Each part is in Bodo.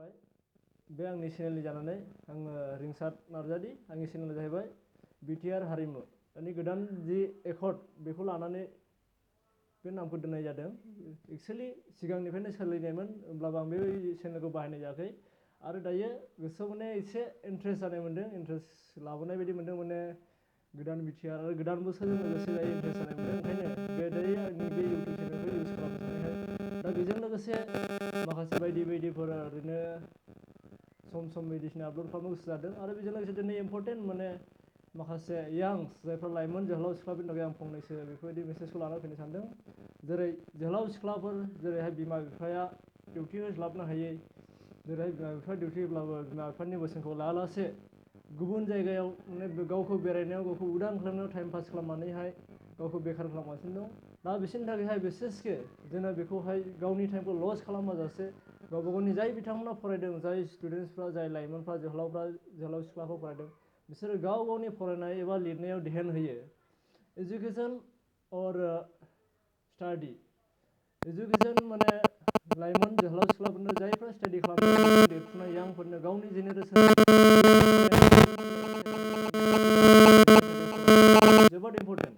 खुलुमबाय बे आंनि चेनेलनि जानानै आङो रिंसार नार्जारि आंनि चेनेला जाहैबाय बिटिआर हारिमु दानि गोदान जि एकर्ड बेखौ लानानै बे नामखौ दोननाय जादों एक्चुअली सिगांनिफ्रायनो सोलिनायमोन होमब्लाबो आं बे चेनेलखौ बाहायनाय जायाखै आरो दायो गोसोआव माने एसे इन्ट्रेस्ट जानाय मोन्दों इन्ट्रेस्ट लाबोनाय बायदि मोन्दों माने गोदान बिटिआर आरो गोदान बोसोरजों लोगोसे दायो इन्ट्रेस्ट जानाय मोन्दों ओंखायनो बे दायो आंनि बे इउटुब चेनेलखौ इउज खालामनो साननायखाय दा बेजों लोगोसे माखासे बायदिफोर ओरैनो सम बायदिसिना आपल'ड खालामनो गोसो जादों आरो बेजों लोगोसे दिनै इम्परटेन्ट माने माखासे यांस जायफ्रा लाइमोन जोहोलाव सिख्लाफोरनि थाखाय आं फंनैसो बेफोरबायदि मेसेजखौ लाना फैनो सानदों जेरै जोहोलाव सिख्लाफोर जेरैहाय बिमा बिफाया डिउटि होस्लाबनो हायै जेरैहाय बिमा बिफा डिउटि होब्लाबो बिमा बिफानि बोसोनखौ लायालासे गुबुन जायगायाव माने गावखौ बेरायनायाव गावखौ उदां खालामनायाव टाइम पास खालामनानैहाय गावखौ बेखार खालामगासिनो दं दा बिसोरनि थाखायहाय बिसेसके जोङो बेखौहाय गावनि टाइमखौ लस खालामाजासे गावबा गावनि जाय बिथांमोना फरायदों जाय स्टुडेन्टसफ्रा जाय लाइमोनफ्रा जोहोलाव सिख्लाफ्रा फरायदों बिसोरो गाव गावनि फरायनाय एबा लिरनायाव ध्यान होयो एजुकेसन अर स्टाडि एजुकेसन माने लाइमोन जोहोलाव सिख्लाफोरनो जायफ्रा स्टाडि खालामदों देरफुनाय यांफोरनो गावनि जेनेरेसन जोबोद इम्परटेन्ट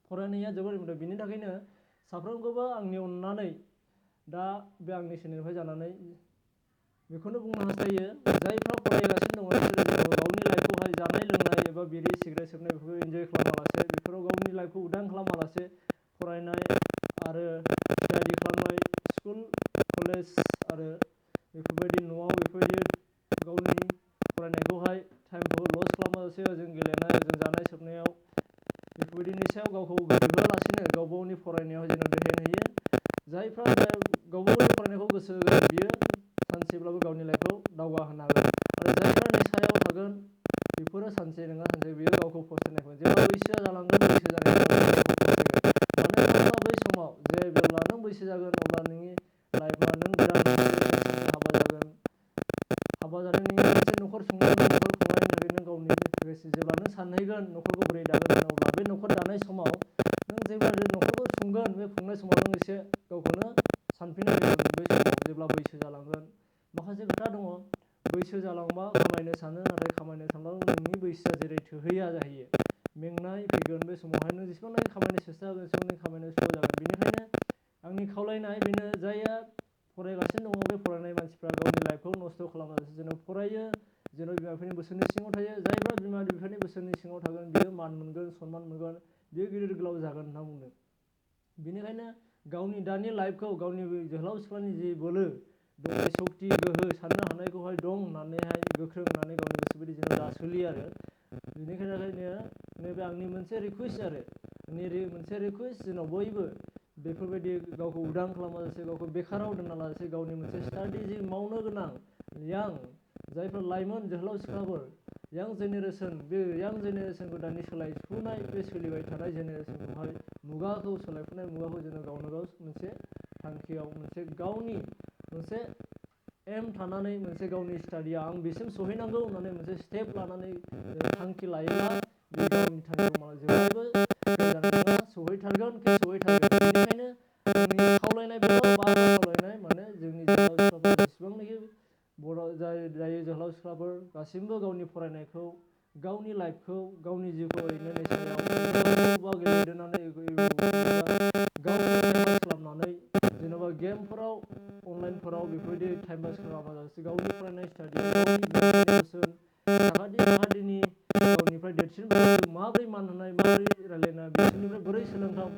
फरायनाया जोबोद इम्परटेन्ट बिनि थाखायनो साफ्रोमखौबो आंनि अननानै दा बे आंनि चेनेलनिफ्राय जानानै बेखौनो बुंनो हास्थायो जायफ्रा फरायगासिनो दङ बिसोरो गावनि लाइफखौहाय जानाय लोंनाय एबा बिरि सिगारेट सोबनाय बेफोरखौ इन्जय खालामालासे बेफोराव गावनि लाइफखौ उदां खालामालासे फरायनाय आरो स्टाडि खालामनाय स्कुल कलेज आरो बेफोरबायदि न'आव बेफोरबायदि गावनि फरायनायखौहाय टाइमखौ लस खालामालासे ओजों गेलेनाय ओजों जानाय सोबनायाव बेफोरबायदिनि सायाव गावखौ गोसो होआलासिनो गाव गावनि फरायनायाव जेन' ध्यान होयो जायफ्रा गाव गावनि फरायनायखौ गोसो होगोन बियो सानसेब्लाबो गावनि लाइफखौ दावगाहोनो हागोन आरो जायफ्रा निसायाव थागोन बेफोरो सानसे नङा सानसे बियो गावखौ फस्थायनायखौ जेब्ला बैसोआ जालांगोन बैसो जानाय मानो होनोब्ला बै समाव जेब्ला नों बैसो जागोन अब्ला नोंनि लाइफआ नों गोदान हाबा जागोन हाबा जानायनि मोनसे न'खर खुंनायनि थाखाय नों गावनि लोगोसे जेब्ला नों सानहैगोन न'खरखौ बोरै दागोन अब्ला बे न'खर दानाय समाव नों जेब्ला न'खरखौ खुंगोन बे खुंनाय समाव नों एसे गावखौनो सानफिननांगोन बै समाव जेब्ला बैसो जालांगोन माखासे खोथा दङ बैसो जालांबा खामायनो सानो नाथाय खामायनो सानबाबो नोंनि बैसोआ जेरै थोहैया जाहैयो मेंनाय फैगोन बे समावहाय नों जेसेबांनाखि खामायनो सेस्था होगोन एसेबांनाखि खामायनो स्ल' जागोन बेनिखायनो आंनि खावलायनाय बेनो जायहा फरायगासिनो दङ बे फरायनाय मानसिफ्रा गावनि लाइफखौ नस्थ' खालामाजासे जेन' फरायो जेन' बिमा बिफानि बोसोननि सिङाव थायो जायफ्रा बिमा बिफानि बोसोननि सिङाव थागोन बियो मान मोनगोन सनमान मोनगोन बियो गिदिर गोलाव जागोन होनना बुंदों बेनिखायनो गावनि दानि लाइफखौ गावनि जोहोलाव सिख्लानि जि बोलो दंनाय सक्ति गोहो साननो हानायखौहाय दं होननानैहाय गोख्रों होननानै गावनि गोसो बायदि जेन' दा सोलियो आरो बेनिखायनो नैबे आंनि मोनसे रिकुवेस्ट आरो मोनसे रिकुवेस्ट जेन' बयबो बेफोरबायदि गावखौ उदां खालामाजासे गावखौ बेखाराव दोनालासे गावनि मोनसे स्टाडि जि मावनो गोनां यां जायफोर लाइमोन जोहोलाव सिख्लाफोर यां जेनेरेसन बे यां जेनेरेसनखौ दानि सोलायफुनाय बे सोलिबाय थानाय जेनेरेसनखौहाय मुगाखौ सोलायफुनाय मुगाखौ जोङो गावनो गाव मोनसे थांखियाव मोनसे गावनि मोनसे एम थानानै मोनसे गावनि स्टाडिया आं बेसिम सहैनांगौ होननानै मोनसे स्टेप लानानै थांखि लायोब्ला बे गावनि थांखिखौ माने जेब्लायबो सहैथारगोन बेनिखायनो आंनि खावलायनाय बेल' बार खावलायनाय माने जोंनि जोहोलाव सिख्लाफोर जेसेबांनाखि बर' जाय जोहोलाव सिख्लाफोर गासिबो गावनि फरायनायखौ गावनि लाइफखौ गावनि जिउखौ ओरैनो नेचारेल गेलेनानै गावखौ टाइम पास खालामनानै जेन'बा गेमफोराव अनलाइनफोराव बेफोरबायदि टाइम पास खालामाजासे गावनि फरायनाय स्टाडि गावनि बोसोन साखाथिनि गावनिफ्राय देरसिनफोरखौ माबोरै मान होनाय माबोरै रायलायनाय बिसोरनिफ्राय बोरै सोलोंथाव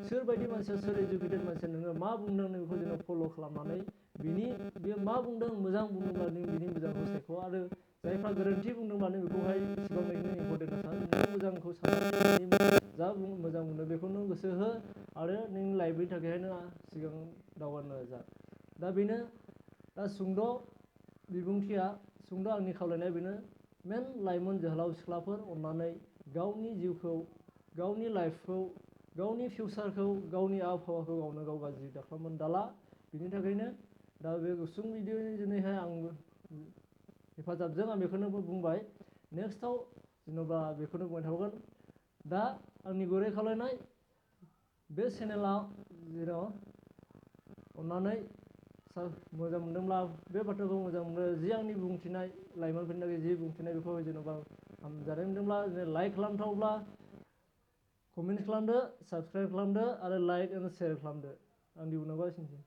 सोरबायदि मानसिया सोर इडुकेटेड मानसिया नोङो मा बुंदों नों बेखौ जोङो फल' खालामनानै बेयो मा बुंदों मोजां बुंदोंब्ला नों बिनि मोजांखौ सायख' आरो जायफ्रा गोरोन्थि बुंदोंब्ला नों बेखौहाय इसिबांनो इम्परटेन्ट सान नों मोजांखौ साननानै जा मोजां बुंदों बेखौ नों गोसो हो आरो नोंनि लाइफनि थाखायहाय नों सिगां दावगानो जा दा बेनो दा सुंद' बिबुंथिया सुंद' आंनि खावलायनाया बेनो मेन लाइमोन जोहोलाव सिख्लाफोर अननानै गावनि जिउखौ गावनि लाइफखौ गावनि फिउचारखौ गावनि आबहावाखौ गावनो गाव गाज्रि दाखालामनानै दाला बिनि थाखायनो दा बे गुसुं भिडिअनि दिनैहाय आं हेफाजाबजों आं बेखौनो बुंबाय नेक्स्टआव जेन'बा बेखौनो बुंबाय थाबावगोन दा आंनि गुरै खावलायनाय बे चेनेलाव जेन' अननानै मोजां मोनदोंब्ला बे बाथ्राखौ मोजां मोनो जि आंनि बुंथिनाय लाइमोनफोरनि थाखाय जि बुंथिनाय बेखौ जेन'बा हामजानाय मोनदोंब्ला लाइक खालामथावब्ला कमेन्ट खालामदो, साबस्क्राइब खालामदो आरो लाइक आरो शेयार खालामदो। आंनि बुंनांगौआ एसेनोसै।